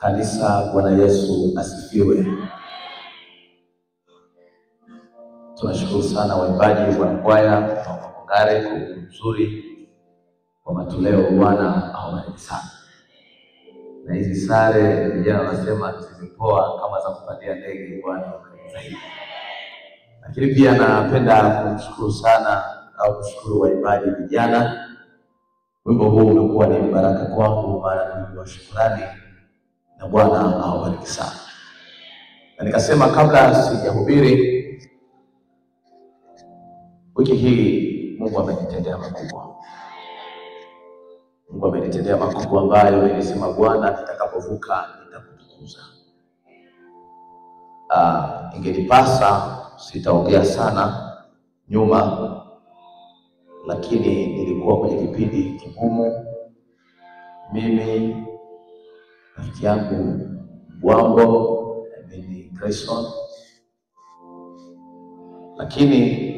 Kanisa, Bwana Yesu asifiwe. Tunashukuru sana waimbaji wa kwaya wa Makongare kwa mzuri wa matoleo. Bwana awabariki sana. Na hizi sare vijana wanasema zimepoa kama za kupandia ndege. Bwana awabariki zaidi. Lakini pia napenda kumshukuru sana au kushukuru waimbaji vijana. Wimbo huu umekuwa ni baraka kwangu, maana ni wimbo wa shukrani, na Bwana awabariki sana. Na nikasema kabla sijahubiri, wiki hii Mungu amenitendea makubwa. Mungu amenitendea makubwa ambayo nilisema Bwana, nitakapovuka nitakutukuza. Ingenipasa sitaongea sana nyuma, lakini nilikuwa kwenye kipindi kigumu. Mimi, rafiki yangu Bwambo, mimi Grayson, lakini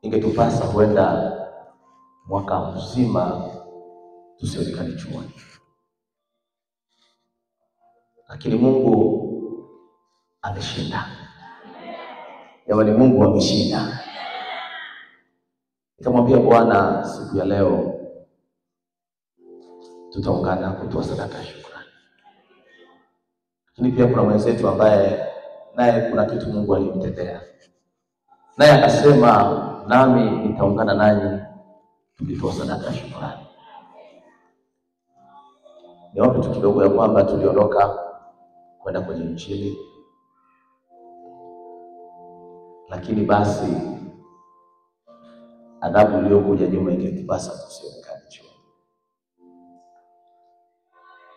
ingetupasa huenda mwaka mzima tusionekane chuoni, lakini Mungu ameshinda. Jamani, Mungu ameshinda. Nikamwambia Bwana, siku ya leo tutaungana kutoa sadaka ya shukrani. Lakini pia kuna mwenzetu ambaye naye kuna kitu Mungu alimtendea, naye akasema nami nitaungana nanyi tukitoa sadaka ya shukrani. Niwape tu kidogo ya kwamba tuliondoka kwenda kwenye Injili, lakini basi adhabu iliyokuja nyuma ingetupasa tusionekane chuoni.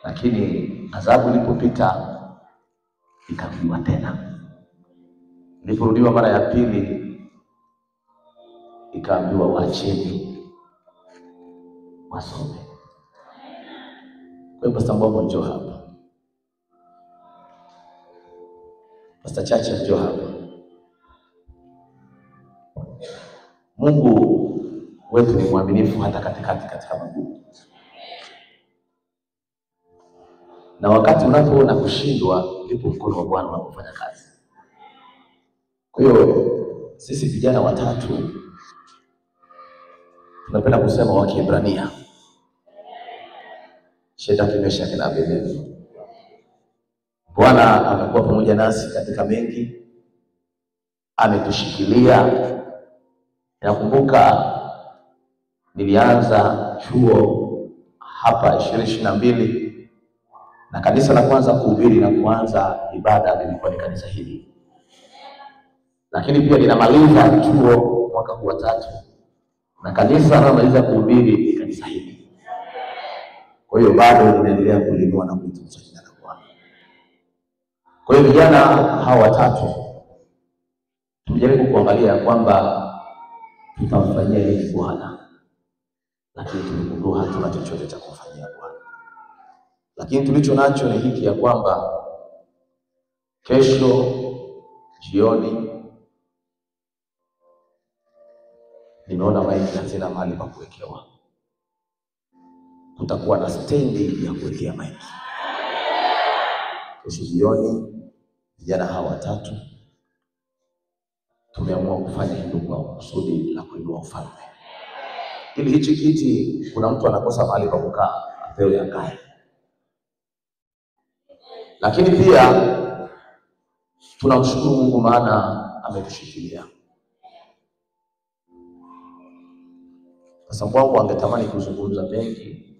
Lakini adhabu ilipopita ikarudiwa tena. Iliporudiwa mara ya pili ikaambiwa waacheni wasome. Kwa hiyo Pastor Mbombo njoo hapa, Pastor Chacha njoo hapa. Mungu wetu ni mwaminifu hata katikati katika magumu. Na wakati unapoona kushindwa, ndipo mkono wa Bwana unapofanya kazi. Kwa hiyo sisi vijana watatu tunapenda kusema wa Kiebrania, Shadraka, Meshaki na Abednego. Bwana amekuwa pamoja nasi katika mengi, ametushikilia. Nakumbuka nilianza chuo hapa 2022, na kanisa la kwanza kuhubiri na kuanza ibada lilikuwa ni kanisa hili. Lakini pia ninamaliza chuo mwaka huu wa 3, na kanisa linalomaliza kuhubiri ni kanisa hili. Kwa hiyo bado ninaendelea kulinua na kuitukuza jina la Bwana. Kwa hiyo vijana hawa watatu tumejaribu kuangalia kwamba tutamfanyia nini Bwana, lakini tuligundua hatuna chochote cha kumfanyia Bwana. Lakini tulicho nacho ni hiki ya kwamba kesho jioni nimeona maiki hazina mahali pa kuwekewa. Kutakuwa na stendi ya kuwekea maiki. Kesho jioni vijana hawa watatu tumeamua kufanya hivyo kwa kusudi la kuinua ufalme. Ili hichi kiti kuna mtu anakosa mahali pa kukaa, apewe akae. Lakini pia tunamshukuru Mungu maana ametushikilia. Sasa Mbwangu angetamani kuzungumza mengi,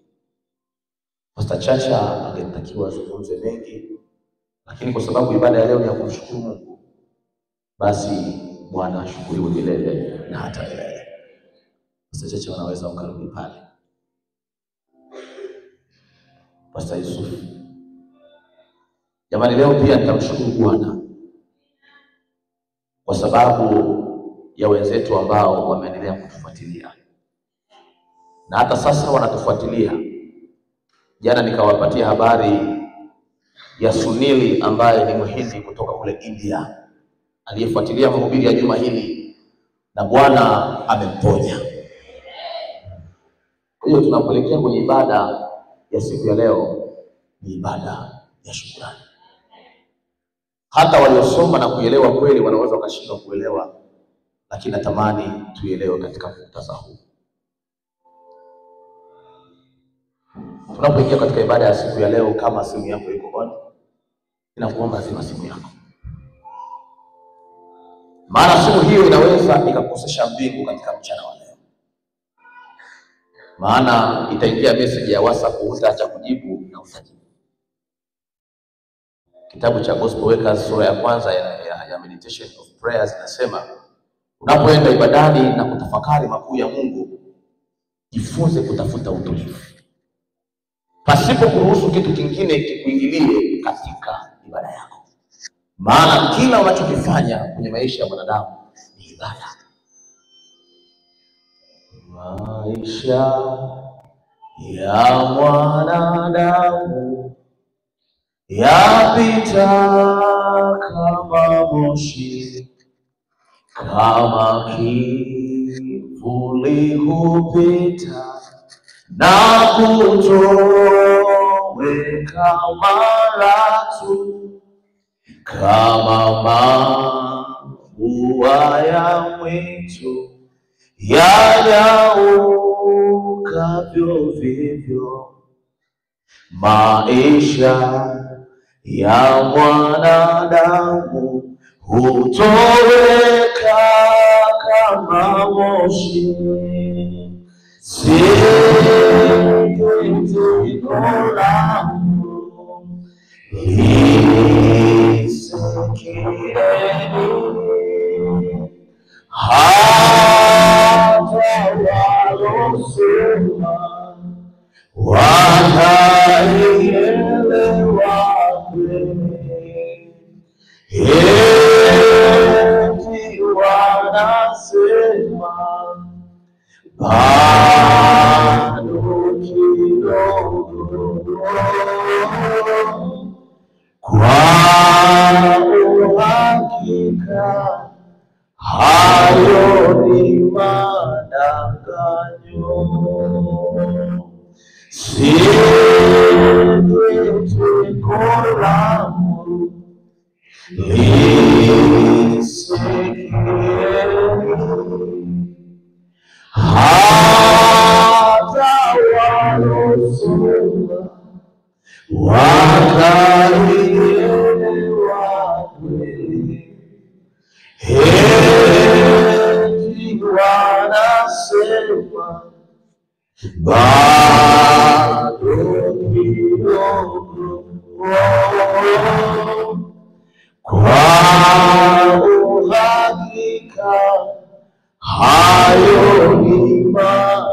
Pastor Chacha angetakiwa azungumze mengi, lakini kwa sababu ibada ya leo ni ya kumshukuru Mungu, basi Bwana ashukuriwe milele na hata milele. Pastor Chacha wanaweza ukarudi pale. Pastor Yusuf. Jamani, leo pia nitamshukuru Bwana kwa sababu ya wenzetu ambao wameendelea kutufuatilia. Na hata sasa wanatufuatilia. Jana nikawapatia habari ya Sunili ambaye ni Mhindi kutoka kule India, aliyefuatilia mahubiri ya juma hili na Bwana amemponya. Kwa hiyo tunapoelekea kwenye ibada ya siku ya leo, ni ibada ya shukrani. Hata waliosoma na kuelewa kweli wanaweza wakashindwa kuelewa, lakini natamani tuelewe katika muktadha huu. Tunapoingia katika ibada ya siku ya leo, kama simu yako iko on, ninakuomba zima simu yako, maana simu hiyo inaweza ikakukosesha mbingu katika mchana wa leo. Maana itaingia message ya WhatsApp, hutaacha kujibu na utajibu. Kitabu cha Gospel Workers sura ya kwanza ya Meditation of Prayers inasema, unapoenda ibadani na kutafakari makuu ya Mungu, jifunze kutafuta utulivu pasipo kuruhusu kitu kingine kikuingilie katika ibada yako. Maana kila unachokifanya kwenye maisha ya mwanadamu ni ibada. Maisha ya mwanadamu yapita kama moshi, kama kivuli hupita na kutoweka mara tu, kama maua ya mwitu yanyaukavyo vivyo. Maisha ya mwanadamu hutoweka kama moshi. Sikitiko langu lisikieni, hata walosema wataielewa kweli. Eti wanasema bado kidogo, kwa uhakika hayo ni madanganyo. Sikitiko langu lisikieni, hata walosoma wakaielewa kweli. Eti wanasema bado kidogo, kwa uhakika hayo ni madanganyo.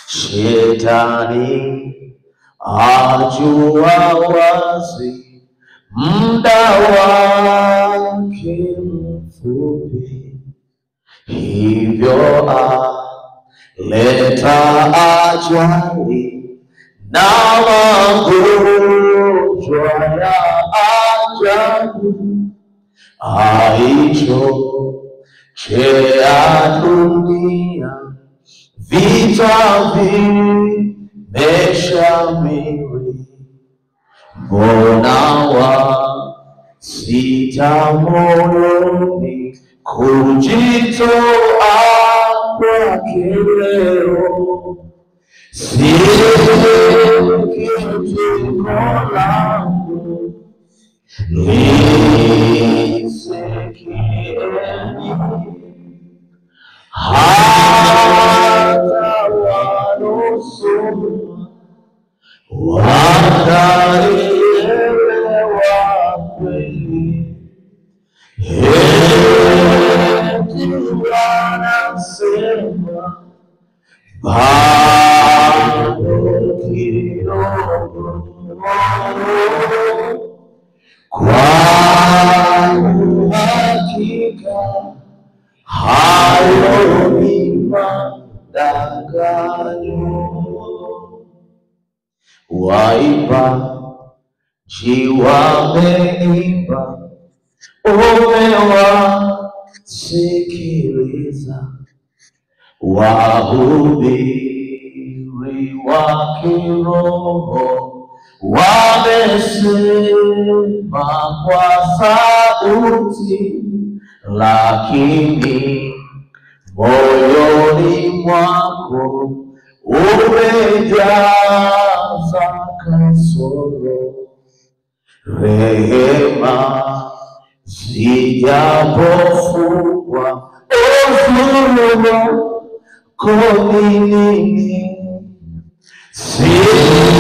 Shetani ajua wazi muda wake mfupi, hivyo aleta ajali na magonjwa ya ajabu, aichochea dunia, vita vimeshamiri. Mbona wasita moyoni kujitoa kwake leo? Sikitiko langu lisikieni, hata walosoma wakaielewa kweli. Eti wanasema bado kidogo, kwa uhakika hayo ni madanganyo. Waimbaji wameimba, umewasikiliza, wahubiri wa kiroho wamesema kwa sauti, lakini moyoni mwako umejaza kasoro. Rehema zijapofungwa uzuri wako ni nini?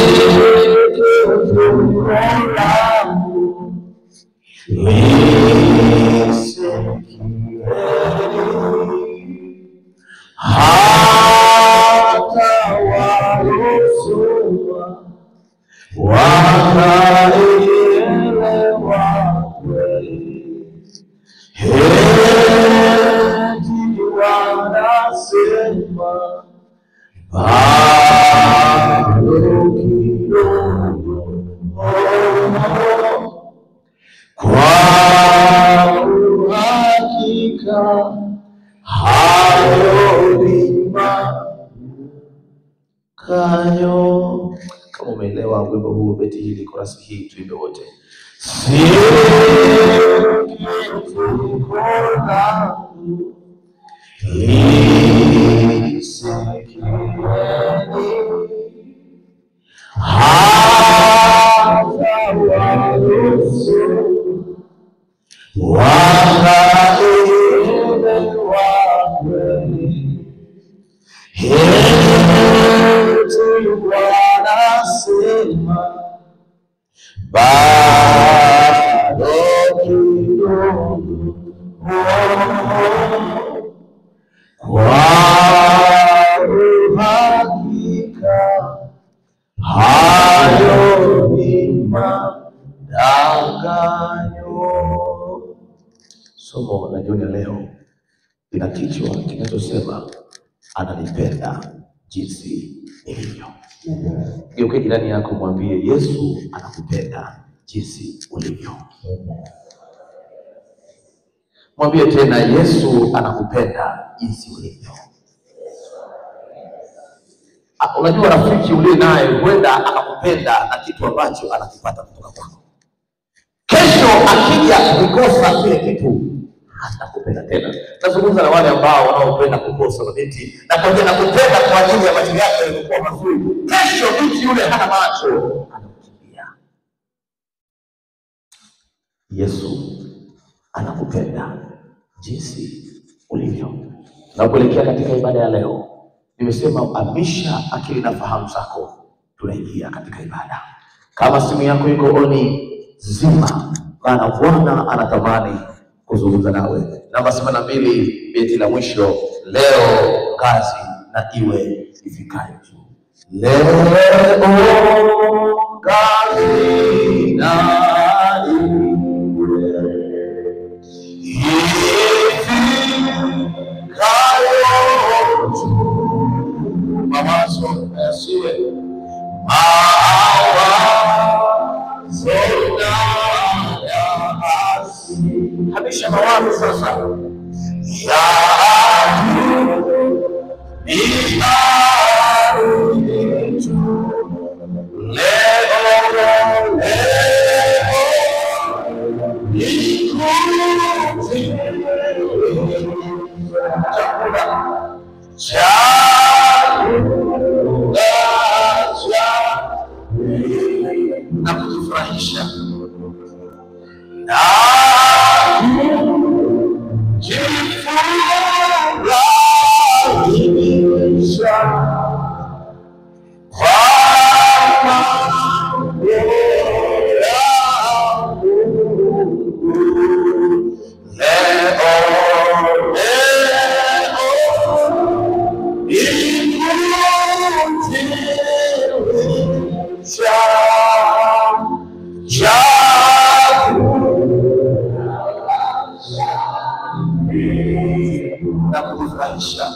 Sikitiko langu lisikieni, hata walosoma wakaelewa kweli. Eti wanasema bado kidogo, kwa uhakika hayo ni makanyo. Kama umeelewa wimbo huu, beti hili, korasi hii, tuimbe wote. Sikitiko langu lisikieni, hata walosoma wakaelewa kweli. Eti wanasema bado kidogo, kwa uhakika hayo ni madanganyo. Somo la jioni ya leo lina kichwa kinachosema ananipenda jinsi nilivyo. Geuke jirani yako mwambie Yesu anakupenda jinsi ulivyo. Mwambie tena Yesu anakupenda jinsi ulivyo. Unajua rafiki uliye naye huenda akakupenda na kitu ambacho anakipata kutoka kwako. Kesho akija kukosa kile kitu hatakupenda tena. Nazungumza na wale ambao wanaopenda kukosa mabinti na kwambia nakupenda kwa ajili ya macho yako yalikuwa mazuri. Kesho binti yule hana macho, anakukimbia. Yesu anakupenda jinsi ulivyo. Na kuelekea katika ibada ya leo, nimesema amisha akili na fahamu zako, tunaingia katika ibada. Kama simu yako iko oni, zima, maana Bwana anatamani kuzungumza nawe. Namba 82, beti la mwisho, leo kazi na iwe ifikayo juu. Leo kazi na iwe ifikayo juu. Mawazo yasiwe mawazo na yaasi. Hamisha mawazo sasa ya dunia juu. Leo leo nikuje chakula cha na kujifurahisha na kujifurahisha kwa mambo ya Mungu. Leo leo nikuje na kujifurahisha.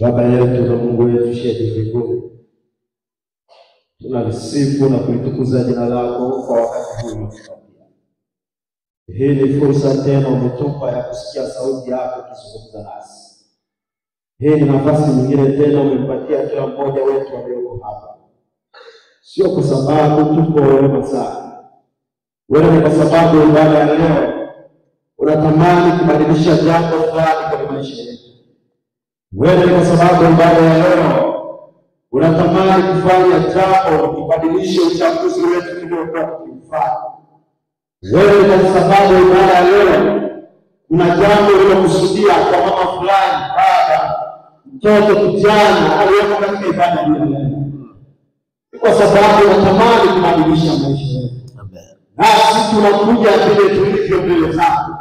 Baba yetu na Mungu wetu uliye mbinguni, tunalisifu na kulitukuza jina lako kwa wakati huu uliotupatia. Hii ni fursa tena umetupa ya kusikia sauti yako ikizungumza nasi. Hii ni nafasi nyingine tena umempatia kila mmoja wetu aliyoko hapa, sio kwa sababu tuko wema sana, wewe ni kwa sababu ibada ya leo unatamani kubadilisha jambo fulani kwenye maisha yetu. Wewe ni kwa sababu ibada ya leo unatamani kufanya jambo kubadilisha uchaguzi wetu tuliokuwa tukifanya. Wewe ni kwa sababu ibada ya leo kuna jambo ulilokusudia kwa mama fulani, baba, mtoto, kijana aliyeko katika ibada hii ya leo. Ni kwa sababu unatamani kubadilisha maisha yetu. Nasi tunakuja vile tulivyo mbele zako.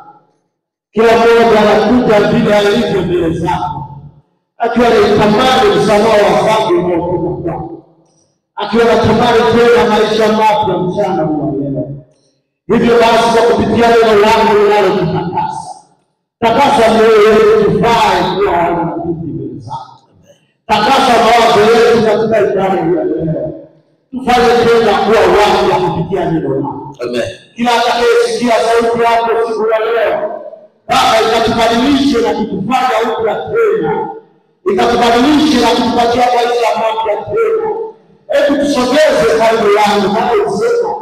Kila mmoja anakuja vile alivyo mbele zako, akiwa anatamani msamaha wa dhambi unaotoka kwako, akiwa anatamani tena maisha mapya mchana wa leo. Hivyo basi, kwa kupitia neno lako linalotutakasa, takasa mioyo yetu tufae kuwa wananchi mbele zako. Takasa mawazo yetu katika ibada hii ya leo, tufanye tena kuwa wapya kupitia neno lako. Kila atakayesikia sauti yako siku ya leo, Baba, ikatubadilishe na kutufanya upya tena, ikatubadilishe na kutupatia maisha mapya tena. Hebu tusogeze karibu yako, maana ulisema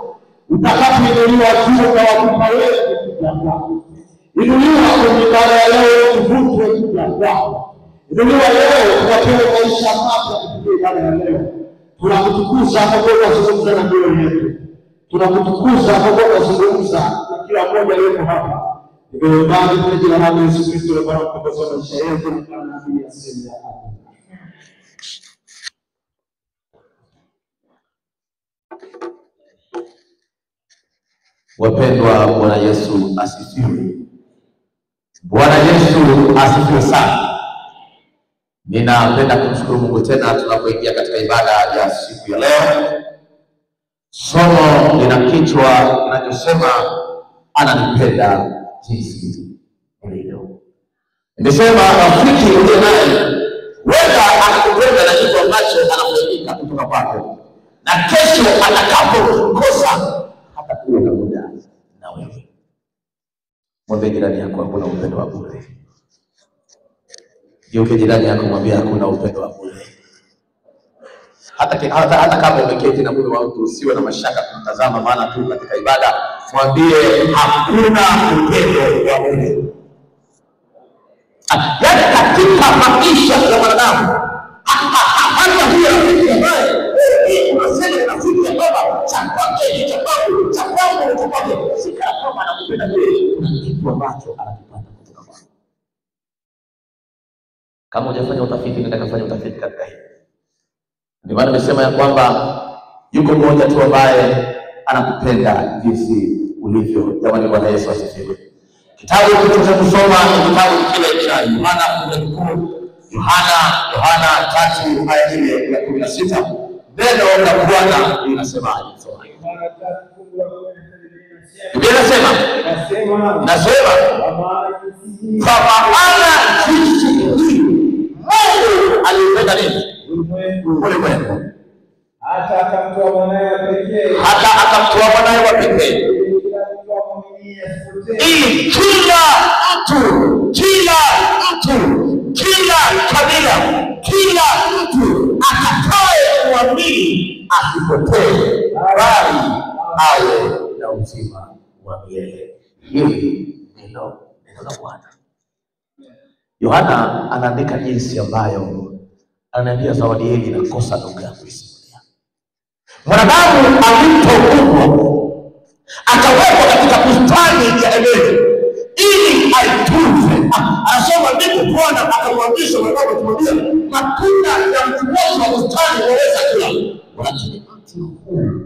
utakapoinuliwa juu kwa wakupa wetu kuja kwako. Inuliwa kwenye ibada ya leo, tuvutwe kuja kwako. Inuliwa leo tukapewe maisha mapya kupitia ibada ya leo. Tunakutukuza kwa kuwa unazungumza na mioyo yetu. Tunakutukuza kwa kuwa unazungumza na kila mmoja aliyeko hapa. Nimeomba kwa jina la Yesu Kristo Bwana mkombozi wa maisha yetu, na naamini aseme amina. Wapendwa, Bwana Yesu asifiwe. Bwana Yesu asifiwe sana. Ninapenda kumshukuru Mungu tena tunapoingia katika ibada ya siku ya leo. Somo lina kichwa kinachosema ananipenda jinsi nilivyo. Nimesema rafiki uliye naye wenda akakupenda na kitu ambacho anafaidika kutoka kwako, na kesho atakapokosa hatakuwa pamoja na wewe. Mwambie jirani yako hakuna upendo wa bure. Geuke jirani yako mwambie hakuna upendo wa bure. Hata kama umeketi na mume wa mtu usiwe na mashaka kumtazama, maana tu katika ibada. Mwambie hakuna upendo wa bure. Yaani katika maisha ya mwanadamu, hata huyo rafiki ambaye unasema ni rafiki ya baba, cha kwake ni cha kwangu, cha kwangu ni cha kwake, si kana kwamba anakupenda wewe, kuna kitu ambacho anakipata kutoka kwako. Kama hujafanya utafiti, nenda kafanya utafiti katika hili. Ndio maana nimesema ya kwamba yuko mmoja tu ambaye anakupenda jinsi ulivyo. Jamani, Bwana Yesu asifiwe. Kitabu tulicho kusoma ni kitabu kile cha Yohana Yohana 3 aya ile ya 16. Neno la Bwana linasemaje? Biblia inasema, nasema kwa maana jinsi hii Mungu alipenda nini? Ulimwengu, hata akamtoa mwanawe pekee, hata akamtoa mwanawe wa pekee, ili kila mtu, kila mtu, kila kabila, kila mtu atakaye kuamini asipotee, bali awe na uzima wa milele. Hili ndilo neno la Bwana. Yohana anaandika jinsi ambayo ananiambia zawadi hii inakosa lugha ya kuisimulia. Mwanadamu alipoumbwa akawekwa katika bustani ya Edeni ili aitunze. Anasema ndipo Bwana akamwambia mwanadamu, akamwambia matunda ya mti wote wa bustani waweza kula, lakini mti huu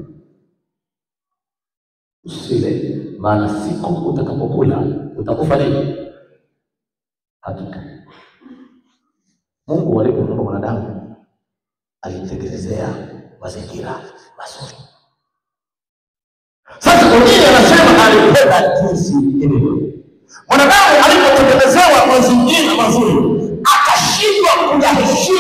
usile, maana siku utakapokula utakufa nini? Hakika. Mungu alipomuumba mwanadamu alimtengenezea mazingira mazuri. Sasa mwingine anasema alipenda jinsi ilivyo. Mwanadamu alipotengenezewa mazingira mazuri akashindwa kuyaheshimu.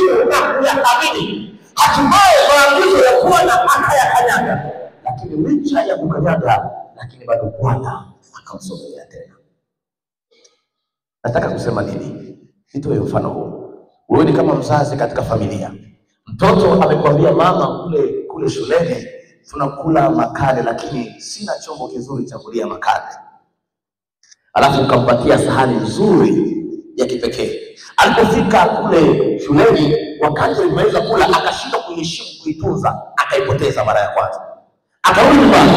Hakuyaamini. Hatimaye maagizo ya Bwana akayakanyaga. Lakini licha ya kukanyaga, lakini bado Bwana akamsogelea tena. Nataka kusema nini? Nitoe mfano huu. Wewe ni kama mzazi katika familia. Mtoto amekwambia mama, kule shuleni tunakula makale, lakini sina chombo kizuri cha kulia makale. Alafu ukampatia sahani nzuri ya kipekee. Alipofika kule shuleni, wakati alimaliza kula akashindwa kuiheshimu, kuitunza, akaipoteza mara ya kwanza. Akarudi nyumbani,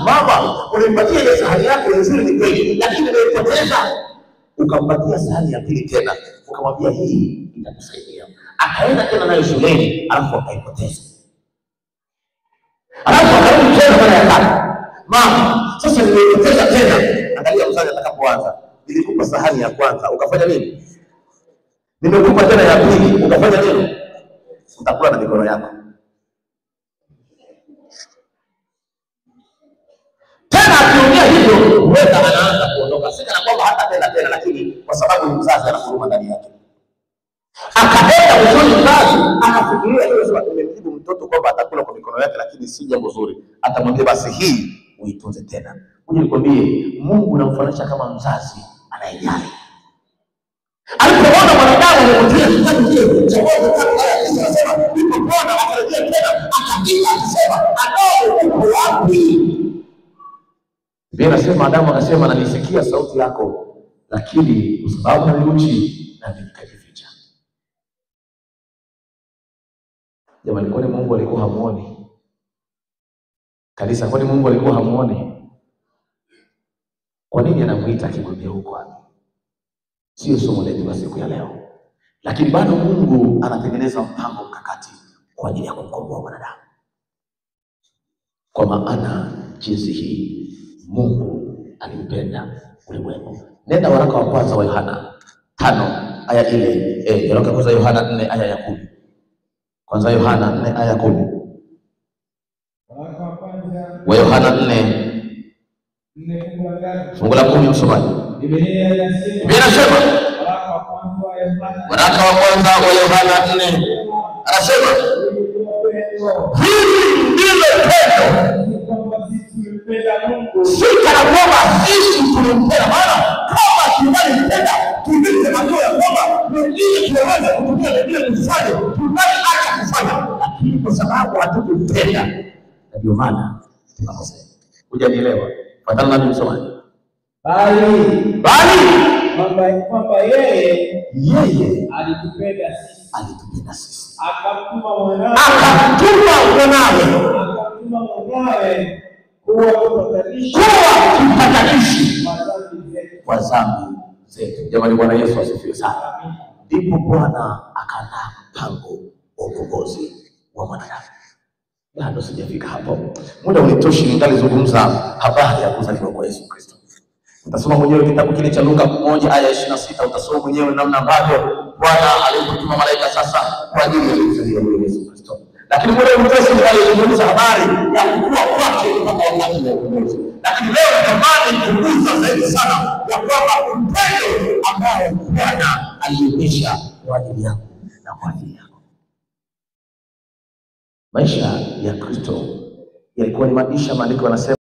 mama, ulimpatia ile sahani yako nzuri, ni kweli, lakini nimeipoteza. Ukampatia sahani ya pili tena, ukamwambia hii itakusaidia. Akaenda tena nayo shuleni, alafu akaipoteza. Alafu akarudi tena mara ya tatu, mama, sasa nimeipoteza tena. Angalia mzazi atakapoanza, nilikupa sahani ya kwanza ukafanya nini? Nimekupa tena ya pili ukafanya nini? Utakula na mikono yako. Tena akiongea hivyo, huenda anaanza kuondoka. Si kana kwamba hata tena, lakini kwa sababu ni mzazi ana huruma ndani yake. Akaenda mwishoni mzazi akafikiria hiyo, sema nimemjibu mtoto kwamba atakula kwa mikono yake, lakini si jambo zuri. Atamwambia basi hii uitunze tena. Ngoja nikwambie, Mungu unamfananisha kama mzazi anayejali. Alipoona mwanadamu amepotea, kitabu kile cha Mwanzo 3:9 anasema, ndipo Bwana akarejea tena akaita akisema, Adamu uko wapi? Biblia inasema Adamu akasema, nalisikia sauti yako, lakini kwa sababu ni uchi na nikajificha. Jamani, kwani Mungu alikuwa hamuoni? Kanisa, kwani Mungu alikuwa hamuoni? Kwa nini anamuita akimwambia huko wapi? Sio somo letu la siku ya leo. Lakini bado Mungu anatengeneza mpango mkakati kwa ajili ya kumkomboa mwanadamu. Kwa maana jinsi hii Mungu alimpenda ulimwengu. Nenda waraka wa kwanza wa Yohana 5 aya ile, waraka wa kwanza Yohana 4 aya ya 10. Kwanza Yohana 4 aya 10. Waraka wa kwanza wa Yohana 4 fungu la 10, msomaji. Biblia inasema waraka wa kwanza wa Yohana 4 anasema, hili ndilo pendo, si kana kwamba sisi tulimpenda, maana kama tunalimpenda tulisema tu ya kwamba mwingine tunaweza kutumia mwingine kufanya, tunaacha kufanya, lakini kwa sababu hatukumpenda na ndio maana tunakosea. Hujanielewa? Fuatana nami msomaji. Bali kwamba yeye alitupenda sisi, akamtuma mwanawe kuwa kipatanishi kwa dhambi zetu. Jamani, Bwana Yesu asifiwe sana. Ndipo Bwana akaandaa mpango wa ukombozi wa mwanadamu. Bado sijafika hapo, muda unitoshi, ningalizungumza habari ya kuzaliwa kwa Yesu Kristo. Utasoma mwenyewe kitabu kile cha Luka 1 aya 26, utasoma mwenyewe namna ambavyo Bwana alipotuma malaika sasa kwa ajili ya kuzaliwa kwa Yesu Kristo. Lakini muda mrefu alizungumza habari ya kukua kwake mpaka wakati wa ukombozi. Lakini leo natamani kugusa zaidi sana ya kwamba upendo ambao Bwana alionyesha kwa ajili yako na kwa ajili yako. Maisha ya Kristo yalikuwa ni maisha, maandiko yanasema